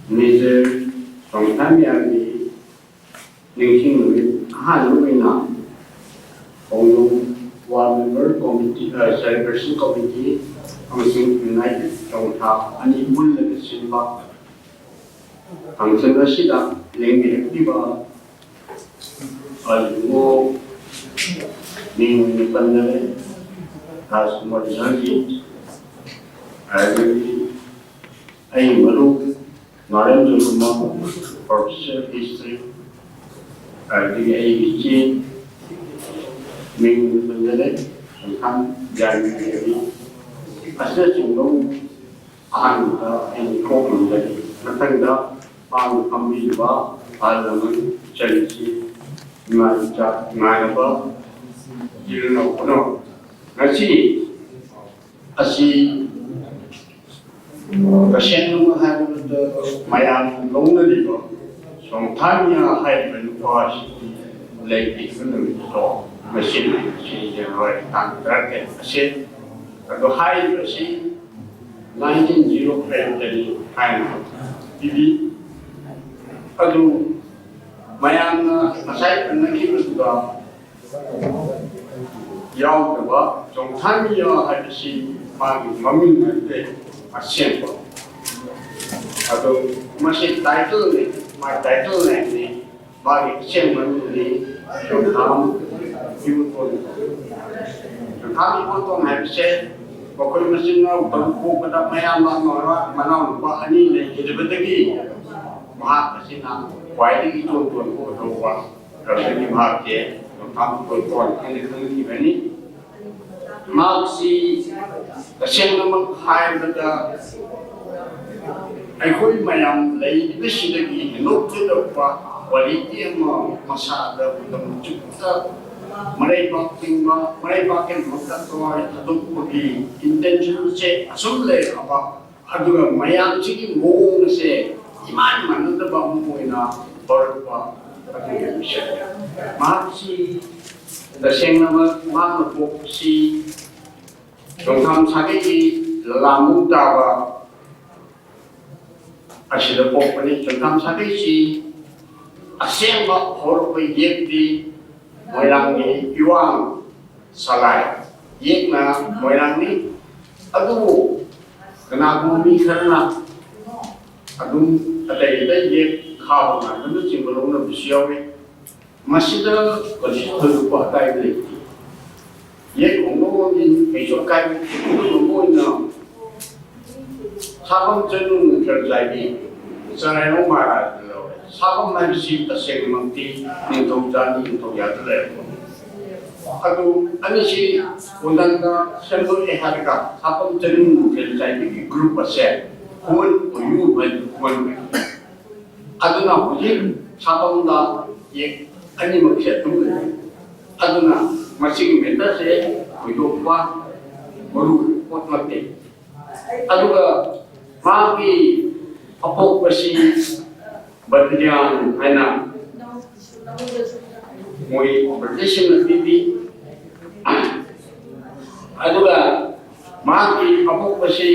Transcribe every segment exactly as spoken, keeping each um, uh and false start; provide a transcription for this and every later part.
Major ꯆꯣꯡꯊꯥꯝ ꯃꯤꯌꯥꯝꯒꯤ ꯅꯤꯡꯁꯤꯡ ꯅꯨꯃꯤꯠ ꯑꯍꯥꯟꯕ ꯑꯣꯏꯅ ꯈꯣꯡꯖꯣꯝ War Memorial Committee, Celebration Committee ꯑꯃꯁꯨꯡ United ꯆꯣꯡꯊꯥ ꯑꯅꯤ ꯄꯨꯜꯂꯒ ꯁꯤꯟꯕ ꯐꯪꯁꯟ ꯑꯁꯤꯗ ꯂꯦꯡꯕꯤꯔꯛꯂꯤꯕ ꯑꯗꯨꯕꯨ ꯃꯤꯡ ꯑꯣꯏꯅ ꯄꯟꯖꯔꯦ, ꯔꯥꯖꯀꯨꯃꯥꯔ ꯖꯥꯒꯤ, ꯑꯗꯒꯤ ꯑꯩꯒꯤ ꯃꯔꯨꯞ ꯅꯥꯔꯦꯟ ꯖꯣꯏꯀꯨꯃꯥꯔ, Professor History, ꯑꯗꯒꯤ ꯑꯩꯒꯤ ꯏꯆꯦ, ꯃꯤꯡ ꯑꯣꯏꯅ ꯄꯟꯖꯔꯦ, ꯈꯪꯈꯥꯡ ꯖꯥꯒꯤ ꯗꯦꯕꯤ ꯑꯁꯤꯅꯆꯤꯡꯕ ꯑꯍꯥꯟꯕꯗ ꯑꯩꯅ ꯊꯣꯛꯂꯝꯖꯔꯤ꯫ ꯃꯊꯪꯗ ꯃꯥꯅ ꯐꯝꯕꯤꯔꯤꯕ ꯑꯍꯜ ꯂꯃꯟ, ꯏꯆꯟꯁꯤꯡ, ꯏꯃꯥ ꯏꯆꯥ, ꯏꯃꯥꯟꯅꯕ, ꯏꯆꯤꯜ ꯏꯅꯥꯎ ꯄꯨꯝꯅꯃꯛ, ꯉꯁꯤ ꯑꯁꯤ ꯇꯁꯦꯡꯅꯃꯛ ꯍꯥꯏꯔꯕꯗ ꯃꯌꯥꯝꯅ ꯂꯧꯅꯔꯤꯕ ꯆꯣꯡꯊꯥꯅꯤꯌꯥ ꯍꯥꯏꯔꯤꯕ ꯅꯨꯄꯥ ꯑꯁꯤꯗꯤ ꯂꯩꯈꯤꯗꯕ ꯅꯨꯃꯤꯠꯇꯣ ꯉꯁꯤꯅꯤ, ꯉꯁꯤ January ꯇꯥꯡ ꯇꯔꯥꯇꯔꯦꯠ ꯑꯁꯤ꯫ ꯑꯗꯣ ꯍꯥꯏꯔꯤꯕ ꯑꯁꯤ nineteen zero eight ꯇꯅꯤ ꯍꯥꯏꯅ ꯄꯤꯕꯤ꯫ ꯑꯗꯨ ꯃꯌꯥꯝꯅ ꯉꯁꯥꯏ ꯄꯟꯅꯈꯤꯕꯗꯨꯗ ꯌꯥꯎꯗꯕ ꯆꯣꯡꯊꯥꯅꯤꯌꯥ ꯍꯥꯏꯕꯁꯤ ꯃꯥꯒꯤ ꯃꯃꯤꯡ ꯅꯠꯇꯦ, ꯑꯁꯦꯡꯕ꯫ ꯑꯗꯣ ꯃꯁꯤ title ꯅꯤ, ꯃꯥꯒꯤ title name ꯅꯤ, ꯃꯥꯒꯤ ꯑꯁꯦꯡꯕ ꯃꯃꯤꯡꯗꯤ ꯆꯣꯡꯊꯥꯝ ꯏꯕꯣꯇꯣꯟ꯫ ꯆꯣꯡꯊꯥꯝ ꯏꯕꯣꯇꯣꯟ ꯍꯥꯏꯕꯁꯦ ꯃꯈꯣꯏ ꯃꯆꯤꯟ ꯃꯅꯥꯎ ꯇꯔꯨꯛ ꯄꯣꯛꯄꯗ ꯃꯌꯥꯝꯕ ꯑꯃ, ꯃꯅꯥꯎꯅꯨꯄꯥ ꯑꯅꯤ ꯂꯩꯈꯤꯗꯕꯗꯒꯤ ꯃꯍꯥꯛ ꯑꯁꯤꯅ ꯈ꯭ꯋꯥꯏꯗꯒꯤ ꯏꯇꯣꯟ ꯇꯣꯟꯕ ꯑꯣꯏꯍꯧꯕ꯫ ꯑꯗꯨꯗꯒꯤ ꯃꯍꯥꯛꯁꯦ ꯆꯣꯡꯊꯥꯝ ꯏꯕꯣꯇꯣꯟ ꯍꯥꯏꯅ ꯈꯪꯅꯈꯤꯕꯅꯤ꯫ ꯃꯍꯥꯛꯁꯤ ꯇꯁꯦꯡꯅꯃꯛ ꯍꯥꯏꯔꯕꯗ ꯑꯩꯈꯣꯏ ꯃꯌꯥꯝ ꯂꯩꯔꯤꯕꯁꯤꯗꯒꯤ ꯍꯦꯟꯗꯣꯛꯊꯣꯏꯗꯣꯛꯄ quality ꯑꯃ ꯃꯁꯥꯗ ꯃꯇꯝ ꯆꯨꯞꯄꯗ ꯃꯔꯩꯕꯥꯛ ꯆꯤꯡꯕ, ꯃꯔꯩꯕꯥꯛꯀꯤꯗꯃꯛꯇ ꯊꯋꯥꯏ ꯊꯥꯗꯣꯛꯄꯒꯤ intention ꯁꯦ ꯑꯁꯨꯝ ꯂꯩꯔꯛꯑꯕ, ꯑꯗꯨꯒ ꯃꯌꯥꯝꯁꯤꯒꯤ ꯃꯑꯣꯡ ꯑꯁꯦ ꯏꯃꯥꯟ ꯃꯥꯟꯅꯗꯕ ꯑꯃ ꯑꯣꯏꯅ ꯍꯧꯔꯛꯄ ꯑꯗꯨꯒꯤ ꯃꯤꯁꯛꯅꯤ꯫ ꯃꯍꯥꯛꯁꯤ ꯇꯁꯦꯡꯅꯃꯛ ꯃꯍꯥꯛꯅ ꯄꯣꯛꯄꯁꯤ ꯆꯣꯡꯊꯥꯝ ꯁꯥꯒꯩꯒꯤ ꯂꯂꯥꯃꯨꯡ ꯇꯥꯕ ꯑꯁꯤꯗ ꯄꯣꯛꯄꯅꯤ꯫ ꯆꯨꯝꯅꯥꯝ ꯁꯥꯒꯩꯁꯤ ꯑꯁꯦꯡꯕ ꯍꯧꯔꯛꯄ ꯌꯦꯛꯇꯤ ꯃꯣꯏꯔꯥꯡꯒꯤ ꯏꯋꯥꯡ ꯁꯂꯥꯏ, ꯌꯦꯛꯅ ꯃꯣꯏꯔꯥꯡꯅꯤ꯫ ꯑꯗꯨꯕꯨ ꯀꯅꯥꯒꯨꯝꯕ ꯃꯤ ꯈꯔꯅ ꯑꯗꯨꯝ ꯑꯇꯩ ꯑꯇꯩ ꯌꯦꯛ ꯈꯥꯕ ꯉꯥꯛꯇꯅꯆꯤꯡꯕ ꯂꯧꯅꯕꯁꯨ ꯌꯥꯎꯏ꯫ ꯃꯁꯤꯗ ꯀꯩꯁꯨ ꯊꯣꯏꯗꯣꯛꯄ ꯑꯀꯥꯏꯕ ꯂꯩꯇꯦ꯫ ꯌꯦꯛ ꯍꯣꯡꯗꯣꯛ ꯍꯣꯡꯖꯤꯟ ꯀꯩꯁꯨ ꯑꯀꯥꯏꯕ ꯂꯩꯇꯦ꯫ ꯑꯗꯨꯒꯨꯝꯕ ꯑꯣꯏꯅ ꯁꯥꯐꯝ ꯆꯅꯨ ꯅꯨꯡꯁꯥ ꯆꯥꯏꯕꯤ ꯆꯔꯥꯏꯔꯣꯡ ꯃꯍꯥꯔꯥꯖꯅ ꯂꯧꯔꯦ꯫ ꯁꯥꯐꯝ ꯍꯥꯏꯕꯁꯤ ꯇꯁꯦꯡꯅꯃꯛꯇꯤ ꯅꯤꯡꯊꯧꯖꯥꯅꯤ, ꯅꯤꯡꯊꯧꯖꯥꯗ ꯂꯩꯔꯛꯄꯅꯤ꯫ ꯑꯗꯨ ꯑꯅꯤꯁꯤ ꯈꯨꯡꯒꯪꯗ ꯁꯦꯝꯗꯣꯛꯑꯦ ꯍꯥꯏꯔꯒ ꯁꯥꯐꯝ ꯆꯅꯨ ꯅꯨꯡꯁꯥ ꯆꯥꯏꯕꯤꯒꯤ ꯒ꯭ꯔꯨꯞ ꯑꯁꯦ ꯈꯨꯃꯟ ꯑꯣꯏꯌꯨ ꯍꯥꯏꯅ ꯈꯨꯃꯟ ꯑꯣꯏꯈꯤ꯫ ꯑꯗꯨꯅ ꯍꯧꯖꯤꯛ ꯁꯥꯐꯝꯗ ꯌꯦꯛ ꯑꯅꯤꯃꯛꯁꯦ ꯑꯗꯨꯝ ꯂꯩ꯫ ꯑꯗꯨꯅ ꯃꯁꯤꯒꯤ ꯃꯦꯇꯔꯁꯦ ꯊꯣꯏꯗꯣꯛꯄ ꯃꯔꯨ ꯑꯣꯏꯕ ꯄꯣꯠ ꯅꯠꯇꯦ꯫ ꯑꯗꯨꯒ ꯃꯥꯒꯤ ꯑꯄꯣꯛꯄꯁꯤ ꯕꯗ꯭ꯔꯤꯌꯥꯟ ꯍꯥꯏꯅ ꯃꯣꯏ ꯕ꯭ꯔꯤꯇꯤꯁꯁꯤꯡꯅ ꯄꯤꯕꯤ꯫ ꯑꯗꯨꯒ ꯃꯍꯥꯛꯀꯤ ꯑꯄꯣꯛꯄꯁꯤ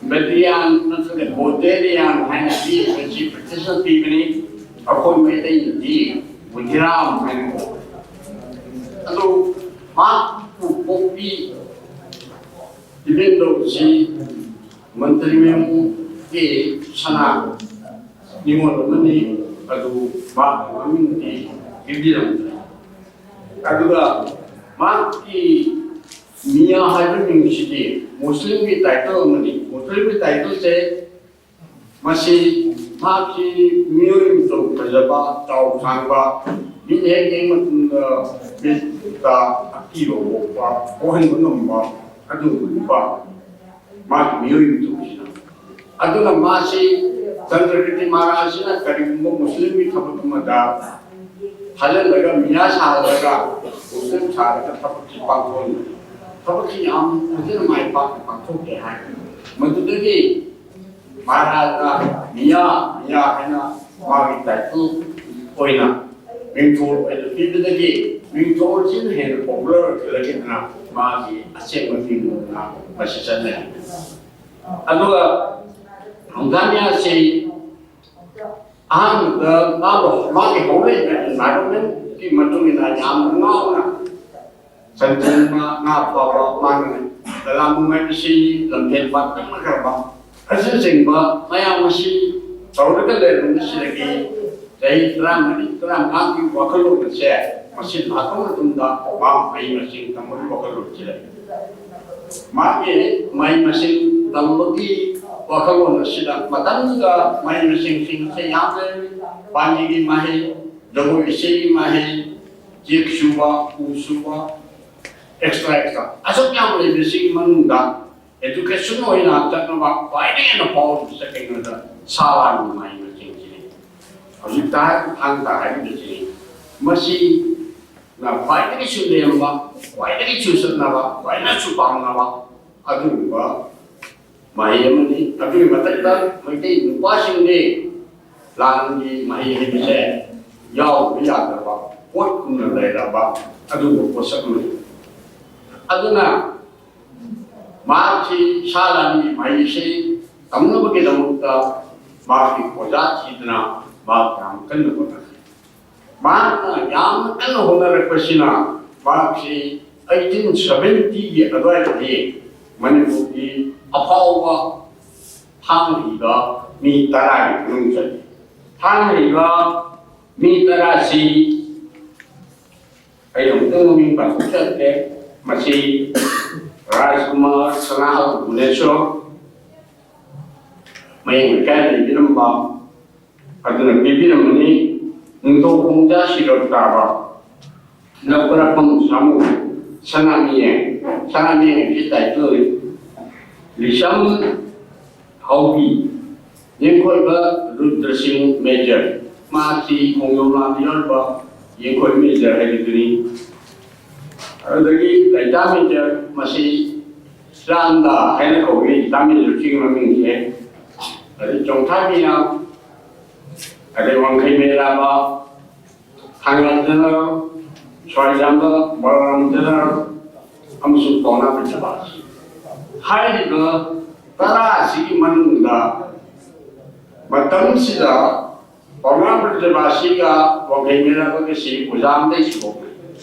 ꯕꯗ꯭ꯔꯤꯌꯥꯟ ꯅꯠꯇ꯭ꯔꯒ ꯕꯣꯗꯦꯔꯤꯌꯥꯟ ꯍꯥꯏꯅ ꯄꯤꯔꯤꯕꯁꯤ ꯕ꯭ꯔꯤꯇꯤꯁꯅ ꯄꯤꯕꯅꯤ꯫ ꯑꯩꯈꯣꯏ ꯃꯩꯇꯩꯅꯗꯤ ꯕꯨꯙꯤꯔꯥꯝ ꯍꯥꯏꯅ ꯀꯧꯕꯅꯤ꯫ ꯑꯗꯨ ꯃꯍꯥꯛꯄꯨ ꯄꯣꯛꯄꯤ ꯏꯕꯦꯟꯗꯧꯁꯤ ꯃꯟꯇ꯭ꯔꯤ ꯃꯌꯨꯝꯒꯤ ꯁꯅꯥ ꯅꯤꯉꯣꯜ ꯑꯃꯅꯤ꯫ ꯑꯗꯨ ꯃꯍꯥꯛꯀꯤ ꯃꯃꯤꯡꯗꯤ ꯄꯤꯕꯤꯔꯝꯗ꯭ꯔꯦ꯫ ꯑꯗꯨꯒ ꯃꯍꯥꯛꯀꯤ ꯃꯤꯌꯥ ꯍꯥꯏꯕ ꯃꯤꯡꯁꯤꯗꯤ ꯃꯨꯁꯂꯤꯝꯒꯤ ꯇꯥꯏꯇꯜ ꯑꯃꯅꯤ꯫ ꯃꯨꯁꯂꯤꯝꯒꯤ ꯇꯥꯏꯇꯜꯁꯦ ꯃꯁꯤ ꯃꯍꯥꯛꯁꯤ ꯃꯤꯑꯣꯏ ꯃꯇꯧ ꯐꯖꯕ, ꯆꯥꯎ ꯁꯥꯡꯕ, ꯃꯤꯠ ꯍꯦꯛ ꯌꯦꯡꯕ ꯃꯇꯝꯗ ꯃꯤꯠꯇ ꯑꯀꯤꯕ ꯄꯣꯛꯄ, ꯄꯣꯛꯍꯟꯕ ꯉꯝꯕ ꯑꯗꯨꯒꯨꯝꯕ ꯃꯥꯒꯤ ꯃꯤꯑꯣꯏ ꯃꯇꯧꯁꯤꯅ꯫ ꯑꯗꯨꯅ ꯃꯥꯁꯤ ꯆꯟꯗ꯭ꯔꯀꯤꯔꯇꯤ ꯃꯍꯥꯔꯥꯖꯁꯤꯅ ꯀꯔꯤꯒꯨꯝꯕ ꯃꯨꯁꯂꯤꯝꯒꯤ ꯊꯕꯛ ꯑꯃꯗ ꯊꯥꯖꯤꯜꯂꯒ ꯃꯤꯌꯥ ꯁꯥꯍꯜꯂꯒ ꯃꯨꯁꯂꯤꯝ ꯁꯥꯔꯒ ꯊꯕꯛꯁꯤ ꯄꯥꯡꯊꯣꯛꯍꯟꯕꯅꯤ꯫ ꯊꯕꯛꯁꯤ ꯌꯥꯝ ꯐꯖꯅ ꯃꯥꯏ ꯄꯥꯛꯅ ꯄꯥꯡꯊꯣꯛꯀꯦ ꯍꯥꯏ꯫ ꯃꯗꯨꯗꯒꯤ ꯃꯍꯥꯔꯥꯖꯅ ꯃꯤꯌꯥ, ꯃꯤꯌꯥ ꯍꯥꯏꯅ ꯃꯥꯒꯤ ꯇꯥꯏꯇꯜ ꯑꯣꯏꯅ ꯃꯤꯡꯊꯣꯜ ꯑꯣꯏꯅ ꯄꯤꯕꯗꯒꯤ ꯃꯤꯡꯊꯣꯜꯁꯤꯅ ꯍꯦꯟꯅ ꯄꯣꯄꯨꯂꯔ ꯑꯣꯏꯈꯠꯂꯛꯈꯤꯗꯅ ꯃꯥꯒꯤ ꯑꯁꯦꯡꯕ ꯃꯤꯡ ꯑꯣꯏꯅ ꯃꯁꯤ ꯆꯠꯅꯔꯤ꯫ ꯑꯗꯨꯒ ꯇꯥꯟꯖꯥꯅꯤꯌꯥꯁꯤ ꯑꯍꯥꯟꯕꯗ ꯃꯥꯕꯨ, ꯃꯥꯒꯤ ꯍꯧꯔꯛꯏꯕ environment ꯀꯤ ꯃꯇꯨꯡ ꯏꯟꯅ ꯌꯥꯝꯅ ꯉꯥꯎꯅ ꯁꯟꯊꯣꯡꯕ, ꯉꯥ ꯐꯥꯕ, ꯃꯥꯅ ꯀꯂꯥ ꯅꯨꯡꯉꯥꯏꯕꯁꯤ ꯂꯝꯐꯦꯜ ꯄꯥꯠ ꯇꯝꯅꯈ꯭ꯔꯕ ꯑꯁꯤꯅꯆꯤꯡꯕ ꯃꯌꯥꯝ ꯑꯁꯤ ꯇꯧꯔꯒ ꯂꯩꯔꯕꯁꯤꯗꯒꯤ ꯆꯍꯤ ꯇꯔꯥꯃꯔꯤ ꯇꯔꯥꯃꯉꯥꯒꯤ ꯋꯥꯈꯜꯂꯣꯟ ꯑꯁꯦ ꯃꯁꯤ ꯂꯥꯛꯄ ꯃꯇꯝꯗ ꯃꯥ ꯃꯍꯩ ꯃꯁꯤꯡ ꯇꯝꯕꯒꯤ ꯋꯥꯈꯜꯂꯣꯟꯁꯤ ꯂꯩ꯫ ꯃꯥꯒꯤ ꯃꯍꯩ ꯃꯁꯤꯡ ꯇꯝꯕꯒꯤ ꯋꯥꯈꯜꯂꯣꯟ ꯑꯁꯤꯗ ꯃꯇꯝꯗꯨꯗ ꯃꯍꯩ ꯃꯁꯤꯡꯁꯤꯡ ꯑꯁꯦ ꯌꯥꯝꯅ ꯂꯩꯔꯝꯃꯤ꯫ ꯄꯥꯝꯕꯤꯒꯤ ꯃꯍꯩ, ꯖꯒꯣꯏ ꯏꯁꯩꯒꯤ ꯃꯍꯩ, ꯆꯦꯛ ꯁꯨꯕ, ꯎ ꯁꯨꯕ, extra extra ꯑꯁꯨꯛ ꯌꯥꯝ ꯂꯩꯕꯁꯤꯒꯤ ꯃꯅꯨꯡꯗ education ꯑꯣꯏꯅ ꯆꯠꯅꯕ ꯈ꯭ꯋꯥꯏꯗꯒꯤ ꯍꯦꯟꯅ ꯐꯥꯎꯔꯤꯕꯁꯦ ꯀꯩꯅꯣꯗ ꯁꯥ ꯂꯥꯟꯒꯤ ꯃꯍꯩ ꯃꯁꯤꯡꯁꯤꯅꯤ꯫ ꯍꯧꯖꯤꯛꯇ ꯍꯥꯏꯔꯤꯕ ꯊꯥꯡ ꯇꯥ ꯍꯥꯏꯔꯤꯕꯁꯤꯅꯤ꯫ ꯃꯁꯤꯅ ꯈ꯭ꯋꯥꯏꯗꯒꯤꯁꯨ ꯂꯦꯝꯕ, ꯈ꯭ꯋꯥꯏꯗꯒꯤꯁꯨ ꯆꯠꯅꯕ, ꯈ꯭ꯋꯥꯏꯗꯒꯤꯁꯨ ꯄꯥꯝꯅꯕ ꯑꯗꯨꯒꯨꯝꯕ ꯃꯍꯩ ꯑꯃꯅꯤ꯫ ꯑꯗꯨꯒꯤ ꯃꯊꯛꯇ ꯃꯩꯇꯩ ꯅꯨꯄꯥꯁꯤꯡꯗꯤ ꯂꯥꯟꯒꯤ ꯃꯍꯩ ꯍꯩꯕꯁꯦ ꯌꯥꯎꯗꯕ ꯌꯥꯗ꯭ꯔꯕ ꯄꯣꯠꯀꯨꯝꯅ ꯂꯩꯔꯕ ꯑꯗꯨꯒꯨꯝꯕ ꯄꯣꯠꯁꯛ ꯑꯃꯅꯤ꯫ ꯑꯗꯨꯅ ꯃꯍꯥꯛꯁꯤ ꯁꯥ ꯂꯥꯟꯒꯤ ꯃꯍꯩꯁꯤ ꯇꯝꯅꯕꯒꯤꯗꯃꯛꯇ ꯃꯍꯥꯛꯀꯤ ꯑꯣꯖꯥ ꯊꯤꯗꯨꯅ ꯃꯍꯥꯛ ꯌꯥꯝ ꯀꯟꯅ ꯍꯣꯠꯅꯈꯤ꯫ ꯃꯍꯥꯛꯅ ꯌꯥꯝꯅ ꯀꯟꯅ ꯍꯣꯠꯅꯔꯛꯄꯁꯤꯅ ꯃꯍꯥꯛꯁꯤ eighteen seventy ꯒꯤ ꯑꯗꯨꯋꯥꯏꯗꯗꯤ ꯃꯅꯤꯄꯨꯔꯒꯤ ꯑꯐꯥꯎꯕ ꯊꯥꯡ ꯍꯩꯕ ꯃꯤ ꯇꯔꯥꯒꯤ ꯃꯅꯨꯡ ꯆꯜꯂꯤ꯫ ꯊꯥꯡ ꯍꯩꯕ ꯃꯤ ꯇꯔꯥꯁꯤ ꯑꯩ ꯑꯃꯨꯛꯇꯪ ꯃꯃꯤꯡ ꯄꯥꯊꯣꯛꯆꯔꯛꯀꯦ꯫ ꯃꯁꯤ ꯔꯥꯖꯀꯨꯃꯥꯔ ꯁꯅꯥꯍꯜ ꯚꯨꯕꯅꯦꯁꯣꯔ, ꯃꯌꯦꯡ ꯂꯩꯀꯥꯏꯗ ꯂꯩꯕꯤꯔꯝꯕ ꯑꯗꯨꯅ ꯄꯤꯕꯤꯔꯝꯕꯅꯤ꯫ ꯅꯤꯡꯊꯧ ꯈꯣꯡꯖꯥ ꯁꯤꯔꯣꯞ ꯇꯥꯕ ꯅꯧꯀꯔꯛꯐꯝ ꯁꯥꯃꯨ ꯁꯅꯥꯃꯤꯌꯦꯡ, ꯁꯅꯥꯃꯤꯌꯦꯡ ꯍꯥꯏꯕꯁꯤ ꯇꯥꯏꯇꯜꯅꯤ꯫ ꯂꯤꯁꯝ ꯍꯥꯎꯕꯤ, ꯌꯦꯡꯈꯣꯏꯕ ꯔꯨꯗ꯭ꯔꯁꯤꯡ ꯃꯦꯖꯔ, ꯃꯍꯥꯛꯁꯤ ꯈꯣꯡꯖꯣꯝ ꯂꯥꯟꯗ ꯌꯥꯎꯔꯤꯕ ꯌꯦꯡꯈꯣꯏ ꯃꯦꯖꯔ ꯍꯥꯏꯕꯗꯨꯅꯤ꯫ ꯑꯗꯨꯗꯒꯤ ꯂꯩꯇꯥ ꯃꯦꯖꯔ, ꯃꯁꯤ ꯆꯥꯟꯗ ꯍꯥꯏꯅ ꯀꯧꯏ ꯂꯩꯇꯥ ꯃꯦꯖꯔꯁꯤꯒꯤ ꯃꯃꯤꯡꯁꯦ꯫ ꯑꯗꯩ ꯆꯣꯡꯊꯥ ꯃꯤꯌꯥꯝ, ꯑꯗꯩ ꯋꯥꯡꯈꯩ ꯃꯩꯔꯥꯕ, ꯊꯥꯡꯒꯥꯜ ꯖꯦꯅꯔꯦꯜ, ꯁ꯭ꯋꯥꯏꯖꯥꯝꯕ ꯕꯂꯔꯥꯝ ꯖꯦꯅꯔꯦꯜ ꯑꯃꯁꯨꯡ ꯄꯥꯎꯅꯥ ꯄ꯭ꯔꯤꯊꯤꯕꯥꯁ꯫ ꯍꯥꯏꯔꯤꯕ ꯇꯔꯥ ꯑꯁꯤꯒꯤ ꯃꯅꯨꯡꯗ ꯃꯇꯝꯁꯤꯗ ꯄꯥꯎꯅꯥ ꯕ꯭ꯔꯖꯕꯥꯁꯤꯒ ꯋꯥꯡꯈꯩ ꯃꯩꯔꯥꯕꯒꯁꯤ ꯑꯣꯖꯥ ꯑꯃꯗꯩ ꯁꯤꯐꯥꯎ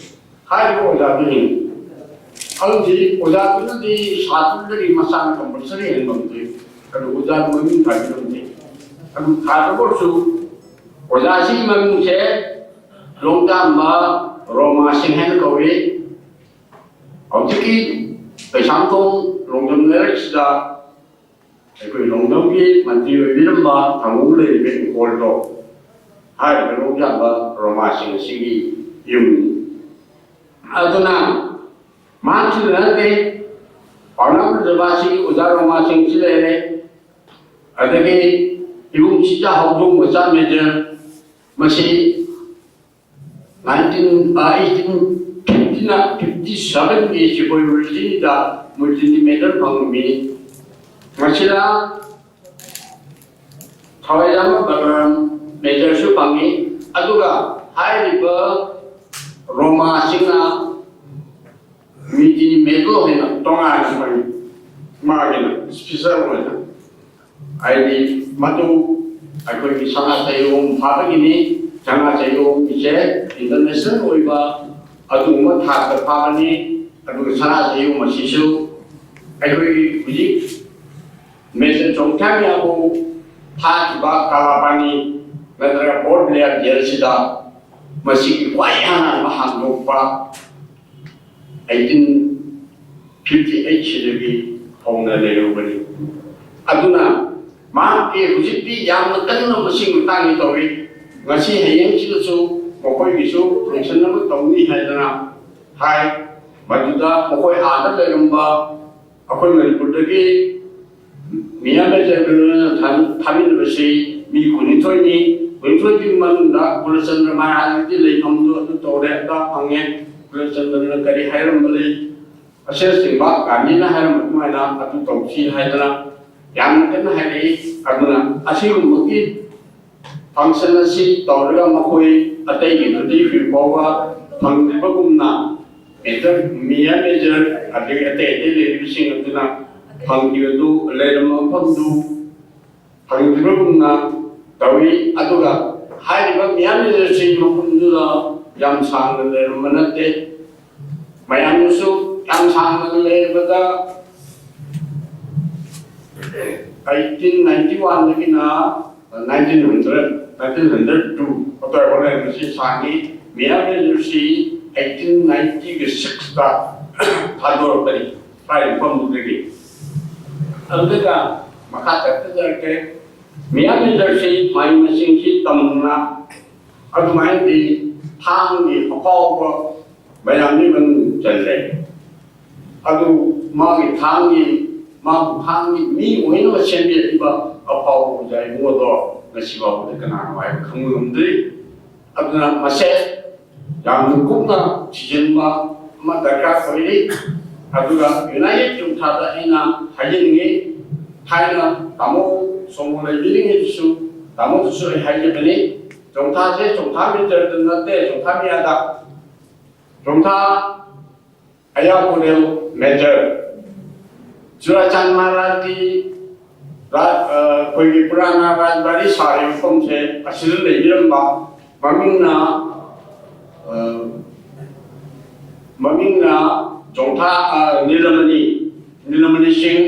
ꯍꯥꯏꯔꯤꯕ ꯑꯣꯖꯥꯗꯨꯅꯤ꯫ ꯑꯗꯨꯗꯤ ꯑꯣꯖꯥꯗꯨꯅꯗꯤ ꯁꯥꯇ꯭ꯔꯗꯒꯤ ꯃꯁꯥꯅ ꯀꯝꯄꯜꯁꯔꯤ ꯍꯦꯟꯕ ꯉꯝꯗꯦ꯫ ꯑꯗꯨ ꯑꯣꯖꯥꯗꯨ ꯃꯃꯤꯡ ꯊꯥꯕꯤꯔꯝꯗꯦ꯫ ꯑꯗꯨ ꯊꯥꯗꯕ ꯑꯣꯏꯔꯁꯨ ꯑꯣꯖꯥꯁꯤꯒꯤ ꯃꯃꯤꯡꯁꯦ ꯂꯣꯡꯗꯥꯝꯕ ꯔꯣꯃꯥ ꯁꯤꯡ ꯍꯥꯏꯅ ꯀꯧꯏ꯫ ꯍꯧꯖꯤꯛꯀꯤ ꯀꯩꯁꯥꯝꯊꯣꯡ ꯂꯣꯡꯗꯝ ꯂꯩꯔꯛꯁꯤꯗ ꯑꯩꯈꯣꯏ ꯂꯣꯡꯗꯝꯒꯤ ꯃꯟꯇ꯭ꯔꯤ ꯑꯣꯏꯕꯤꯔꯝꯕ ꯊꯧꯑꯣꯡ ꯂꯩꯔꯤꯕ ꯏꯪꯈꯣꯜꯗꯣ ꯍꯥꯏꯔꯤꯕ ꯂꯣꯡꯗꯥꯝꯕ ꯔꯣꯃꯥꯁꯤꯡ ꯑꯁꯤꯒꯤ ꯌꯨꯝꯅꯤ꯫ ꯑꯗꯨꯅ ꯃꯍꯥꯛꯁꯤꯗ ꯅꯠꯇꯦ, ꯄꯥꯎꯅꯥ ꯕ꯭ꯔꯖꯕꯥꯁꯤꯒꯤ ꯑꯣꯖꯥ ꯔꯣꯃꯥꯁꯤꯡꯁꯤ ꯂꯩꯔꯦ꯫ ꯑꯗꯒꯤ ꯏꯕꯨꯡꯁꯤꯗ ꯍꯧꯗꯣꯡ ꯃꯆꯥ ꯃꯦꯖꯔ, ꯃꯁꯤ ꯅꯥꯏꯟꯇꯤꯟ ꯑꯩꯠꯇꯤꯟ ꯐꯤꯐꯇꯤꯅ ꯐꯤꯐꯇꯤ ꯁꯚꯦꯟꯒꯤ ꯁꯤꯄꯣꯏ ꯔꯤꯂꯤꯖꯟꯗ ꯃꯨꯜꯇꯤꯅꯤ ꯃꯦꯗꯜ ꯐꯪꯕ ꯃꯤꯅꯤ꯫ ꯃꯁꯤꯗ ꯊꯋꯥꯏꯖꯥꯕ ꯕꯂꯔꯥꯝ ꯃꯦꯖꯔꯁꯨ ꯐꯪꯉꯤ꯫ ꯑꯗꯨꯒ ꯍꯥꯏꯔꯤꯕ ꯔꯣꯃꯥꯁꯤꯡꯅ ꯃꯤꯇꯤꯅꯤ ꯃꯦꯗꯜ ꯍꯥꯏꯅ ꯇꯣꯉꯥꯟꯅ ꯐꯪꯉꯤ꯫ ꯃꯥꯒꯤꯅ ꯏꯁꯄꯤꯁꯦꯜ ꯑꯣꯏꯅ ꯍꯥꯏꯗꯤ ꯃꯗꯨ ꯑꯩꯈꯣꯏꯒꯤ ꯁꯅꯥ ꯆꯌꯣꯝ ꯐꯥꯕꯒꯤꯅꯤ꯫ ꯁꯅꯥ ꯆꯌꯣꯝꯁꯦ ꯏꯟꯇꯔꯅꯦꯁꯅꯦꯜ ꯑꯣꯏꯕ ꯑꯗꯨꯒꯨꯝꯕ ꯊꯥꯛꯇ ꯐꯥꯕꯅꯤ꯫ ꯑꯗꯨꯒ ꯁꯅꯥ ꯆꯌꯣꯝ ꯑꯁꯤꯁꯨ ꯑꯩꯈꯣꯏꯒꯤ ꯍꯧꯖꯤꯛ ꯃꯦꯖꯔ ꯆꯣꯡꯊꯥꯝ ꯌꯥꯕꯨ ꯊꯥꯈꯤꯕ ꯀꯂꯥꯄꯥꯅꯤ ꯅꯠꯇ꯭ꯔꯒ ꯕꯣꯔꯗ ꯕ꯭ꯂꯦꯌꯔ ꯖꯦꯜꯁꯤꯗ ꯃꯁꯤꯒꯤ ꯈ꯭ꯋꯥꯏ ꯑꯍꯥꯟꯕ ꯍꯥꯡꯗꯣꯛꯄ ꯑꯩꯠꯇꯤꯟ ꯐꯤꯐꯇꯤ ꯑꯩꯠꯁꯤꯗꯒꯤ ꯍꯧꯅ ꯂꯩꯔꯨꯕꯅꯤ꯫ ꯑꯗꯨꯅ ꯃꯍꯥꯛꯀꯤ ꯍꯧꯖꯤꯛꯇꯤ ꯌꯥꯝꯅ ꯀꯟꯅ ꯃꯁꯤꯡ ꯃꯇꯥꯡꯒꯤ ꯇꯧꯔꯤ꯫ ꯉꯁꯤ ꯍꯌꯦꯡꯁꯤꯗꯁꯨ ꯃꯈꯣꯏꯒꯤꯁꯨ ꯐꯪꯁꯟ ꯑꯃ ꯇꯧꯅꯤ ꯍꯥꯏꯗꯅ ꯍꯥꯏ꯫ ꯃꯗꯨꯗ ꯃꯈꯣꯏ ꯑꯥꯗ ꯂꯩꯔꯝꯕ ꯑꯩꯈꯣꯏ ꯃꯅꯤꯄꯨꯔꯗꯒꯤ ꯃꯤꯌꯥꯝ ꯂꯩꯖꯕꯤꯅ ꯊꯥꯃꯤꯟꯅꯕꯁꯤ ꯃꯤ ꯀꯨꯟꯅꯤꯊꯣꯏꯅꯤ꯫ ꯀꯨꯟꯅꯤꯊꯣꯏꯒꯤ ꯃꯅꯨꯡꯗ ꯀꯨꯂꯆꯟꯗ꯭ꯔ ꯃꯍꯥꯔꯥꯖꯒꯤ ꯂꯩꯐꯝꯗꯨ ꯑꯗꯨ ꯇꯧꯔꯦ, ꯑꯗꯥ ꯐꯪꯉꯦ꯫ ꯀꯨꯂꯆꯟꯗ꯭ꯔꯅ ꯀꯔꯤ ꯍꯥꯏꯔꯝꯕ ꯂꯩ? ꯑꯁꯦꯁ ꯆꯤꯡꯕ ꯒꯥꯟꯙꯤꯅ ꯍꯥꯏꯔꯝꯕ ꯑꯗꯨꯃꯥꯏꯅ ꯑꯗꯨ ꯇꯧꯁꯤ ꯍꯥꯏꯗꯅ ꯌꯥꯝꯅ ꯀꯟꯅ ꯍꯥꯏꯔꯛꯏ꯫ ꯑꯗꯨꯅ ꯑꯁꯤꯒꯨꯝꯕꯒꯤ ꯐꯪꯁꯟ ꯑꯁꯤ ꯇꯧꯔꯒ ꯃꯈꯣꯏ ꯑꯇꯩꯒꯤꯗꯨꯗꯤ ꯍꯧꯖꯤꯛ ꯐꯥꯎꯕ ꯐꯪꯗ꯭ꯔꯤꯕꯒꯨꯝꯅ ꯃꯦꯖꯔ, ꯃꯤꯌꯥ ꯃꯦꯖꯔ ꯑꯗꯒꯤ ꯑꯇꯩ ꯑꯇꯩ ꯂꯩꯔꯤꯕꯁꯤꯡ ꯑꯗꯨꯅ ꯐꯪꯈꯤꯕꯗꯨ ꯂꯩꯔꯝꯕ ꯃꯐꯝꯗꯨ ꯐꯪꯗ꯭ꯔꯤꯕꯒꯨꯝꯅ ꯇꯧꯏ꯫ ꯑꯗꯨꯒ ꯍꯥꯏꯔꯤꯕ ꯃꯤꯌꯥꯝ ꯂꯤꯗꯔꯁꯤꯡ ꯃꯐꯝꯗꯨꯗ ꯌꯥꯝ ꯁꯥꯡꯅ ꯂꯩꯔꯝꯕ ꯅꯠꯇꯦ꯫ ꯃꯌꯥꯝꯅꯁꯨ ꯌꯥꯝ ꯁꯥꯡꯅ ꯂꯩꯔꯕꯗ eighteen ninety one ꯗꯒꯤꯅ nineteen hundred, nineteen hundred two ꯑꯗꯨꯋꯥꯏꯐꯥꯎ ꯂꯩꯔꯝꯕꯁꯤ ꯁꯥꯡꯉꯤ꯫ ꯃꯤꯌꯥꯝ ꯂꯤꯗꯔꯁꯤ eighteen ninety six ꯊꯥꯗꯣꯔꯛꯄꯅꯤ ꯁ꯭ꯋꯥꯏ ꯃꯐꯝꯗꯨꯗꯒꯤ꯫ ꯑꯗꯨꯗ ꯃꯈꯥ ꯆꯠꯊꯖꯔꯛꯀꯦ꯫ ꯃꯤꯌꯥꯝ ꯂꯤꯗꯔꯁꯤ ꯃꯍꯩ ꯃꯁꯤꯡꯁꯤ ꯇꯝꯗꯨꯅ ꯑꯗꯨꯃꯥꯏꯅꯗꯤ ꯊꯥꯡꯒꯤ ꯑꯐꯥꯎꯕ ꯃꯌꯥꯝꯒꯤ ꯃꯅꯨꯡ ꯆꯜꯂꯦ꯫ ꯑꯗꯨ ꯃꯥꯒꯤ ꯊꯥꯡꯒꯤ, ꯃꯥꯕꯨ ꯊꯥꯡꯒꯤ ꯃꯤ ꯑꯣꯏꯅꯕ ꯁꯦꯝꯕꯤꯔꯛꯏꯕ ꯑꯐꯥꯎꯕ ꯑꯣꯖꯥ ꯏꯕꯨꯡ ꯑꯗꯣ ꯉꯁꯤ ꯐꯥꯎꯕꯗ ꯀꯅꯥꯅꯣ ꯍꯥꯏꯕ ꯈꯪꯕ ꯉꯝꯗ꯭ꯔꯤ꯫ ꯑꯗꯨꯅ ꯃꯁꯦ ꯌꯥꯝꯅ ꯀꯨꯞꯅ ꯊꯤꯖꯤꯟꯕ ꯑꯃ ꯗꯔꯀꯥꯔ ꯑꯣꯏꯔꯤ꯫ ꯑꯗꯨꯒ ꯌꯨꯅꯥꯏꯇꯦꯠ ꯆꯣꯡꯊꯥꯗ ꯑꯩꯅ ꯍꯥꯏꯖꯅꯤꯡꯉꯤ, ꯊꯥꯏꯅ ꯇꯥꯃꯣ ꯁꯣꯃꯣ ꯂꯩꯕꯤꯔꯤꯉꯩꯗꯁꯨ ꯇꯥꯃꯣꯗꯁꯨ ꯑꯩ ꯍꯥꯏꯖꯕꯅꯤ, ꯆꯣꯡꯊꯥꯁꯦ ꯆꯣꯡꯊꯥ ꯃꯤꯇꯔꯗ ꯅꯠꯇꯦ, ꯆꯣꯡꯊꯥ ꯃꯤꯌꯥꯗ, ꯆꯣꯡꯊꯥ ꯑꯌꯥ ꯀꯣꯔꯦꯜ ꯃꯦꯇꯔ꯫ ꯆꯨꯔꯥꯆꯥꯟ ꯃꯍꯥꯔꯥꯖꯀꯤ ꯔꯥ-, ꯑ, ꯑꯩꯈꯣꯏꯒꯤ ꯄꯨꯔꯥꯅ ꯔꯥꯖꯕꯥꯔꯤ ꯁꯥꯔꯤꯕ ꯃꯐꯝꯁꯦ ꯑꯁꯤꯗ ꯂꯩꯕꯤꯔꯝꯕ ꯃꯃꯤꯡꯅ, ꯑ, ꯃꯃꯤꯡꯅ ꯆꯣꯡꯊꯥ, ꯑ, ꯅꯤꯂꯃꯅꯤ, ꯅꯤꯂꯃꯅꯤ ꯁꯤꯡ,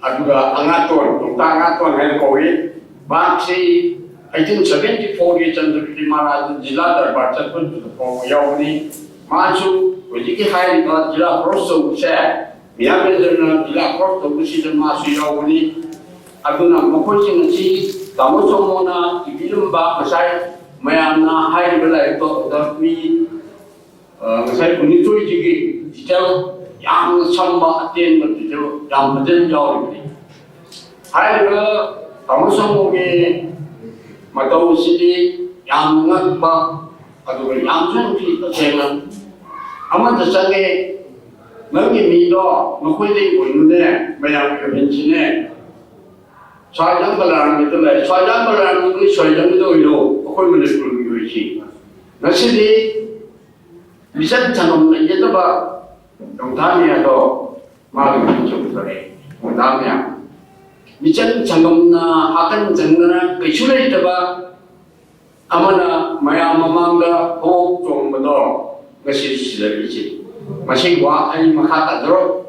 ꯑꯗꯨꯒ ꯑꯉꯥꯇꯣꯟ, ꯆꯣꯡꯊꯥ ꯑꯉꯥꯇꯣꯟ ꯍꯥꯏꯅ ꯀꯧꯏ꯫ ꯃꯍꯥꯛꯁꯤ eighteen seventy four ꯒꯤ ꯆꯟꯗ꯭ꯔꯀꯤꯔꯇꯤ ꯃꯍꯥꯔꯥꯖ ꯖꯤꯂꯥ ꯗꯔꯕꯥꯔ ꯆꯠꯄꯗꯨꯗ ꯐꯥꯎꯕ ꯌꯥꯎꯕꯅꯤ꯫ ꯃꯥꯁꯨ ꯍꯧꯖꯤꯛꯀꯤ ꯍꯥꯏꯔꯤꯕ ꯖꯤꯂꯥ ꯀ꯭ꯔꯣꯁ ꯇꯧꯕꯁꯦ ꯃꯤꯌꯥꯝ ꯂꯤꯗꯔꯅ ꯖꯤꯂꯥ ꯀ꯭ꯔꯣꯁ ꯇꯧꯕꯁꯤꯗ ꯃꯥꯁꯨ ꯌꯥꯎꯕꯅꯤ꯫ ꯑꯗꯨꯅ ꯃꯈꯣꯏꯁꯤꯡ ꯑꯁꯤ ꯇꯥꯃꯣ ꯁꯣꯃꯣꯅ ꯏꯕꯤꯔꯝꯕ ꯉꯁꯥꯏ ꯃꯌꯥꯝꯅ ꯍꯥꯏꯔꯤꯕ ꯂꯥꯏꯔꯤꯛꯇꯣ ꯑꯗꯨꯗ ꯃꯤ, ꯑ, ꯉꯁꯥꯏ ꯀꯨꯟꯅꯤꯊꯣꯏꯁꯤꯒꯤ ꯗꯤꯇꯦꯜ ꯌꯥꯝꯅ ꯁꯝꯕ ꯑꯇꯦꯟꯕ ꯗꯤꯇꯦꯜ ꯌꯥꯝ ꯐꯖꯅ ꯌꯥꯎꯔꯤꯕꯅꯤ꯫ ꯍꯥꯏꯔꯤꯕ ꯇꯥꯃꯣ ꯁꯣꯃꯣꯒꯤ ꯃꯇꯧꯁꯤꯗꯤ ꯌꯥꯝ ꯉꯛꯄ, ꯑꯗꯨꯒ ꯌꯥꯝꯁꯨ ꯅꯨꯡꯁꯤ꯫ ꯇꯁꯦꯡꯅ ꯑꯃꯠꯇ ꯆꯪꯉꯦ, ꯅꯪꯒꯤ ꯃꯤꯗꯣ ꯅꯈꯣꯏꯗꯒꯤ ꯑꯣꯏꯅꯨꯅꯦ, ꯃꯌꯥꯝꯒꯤ ꯑꯣꯏꯍꯟꯁꯤꯅꯦ꯫ ꯁ꯭ꯋꯥꯏꯗ ꯕꯂꯔꯥꯝꯒꯤꯗ ꯂꯩ, ꯁ꯭ꯋꯥꯏꯗ ꯕꯂꯔꯥꯝꯒꯤ ꯁ꯭ꯋꯥꯏꯗ ꯑꯣꯏꯔꯣ, ꯑꯩꯈꯣꯏ ꯃꯅꯤꯄꯨꯔꯒꯤ ꯑꯣꯏꯁꯤ꯫ ꯉꯁꯤꯗꯤ ꯃꯤꯆꯪ ꯊꯝꯐꯝ ꯂꯩꯖꯗꯕ ꯅꯣꯡꯊꯥꯡ ꯃꯌꯥꯗꯣ ꯃꯥꯒꯤ ꯃꯤꯡ ꯆꯨꯝꯗꯣꯔꯦ꯫ ꯅꯣꯡꯊꯥꯡ ꯃꯌꯥꯝ, ꯃꯤꯆꯪ ꯆꯪꯉꯝꯅ ꯍꯥꯀꯟ ꯆꯪꯗꯅ ꯀꯩꯁꯨ ꯂꯩꯇꯕ ꯑꯃꯅ ꯃꯌꯥꯝ ꯃꯃꯥꯡꯗ ꯍꯣꯛ ꯆꯣꯡꯕꯗꯣ ꯉꯁꯤ ꯁꯤꯖꯔꯤꯁꯦ꯫ ꯃꯁꯤ ꯋꯥ ꯑꯩ ꯃꯈꯥ ꯇꯥꯖꯔꯣꯏ꯫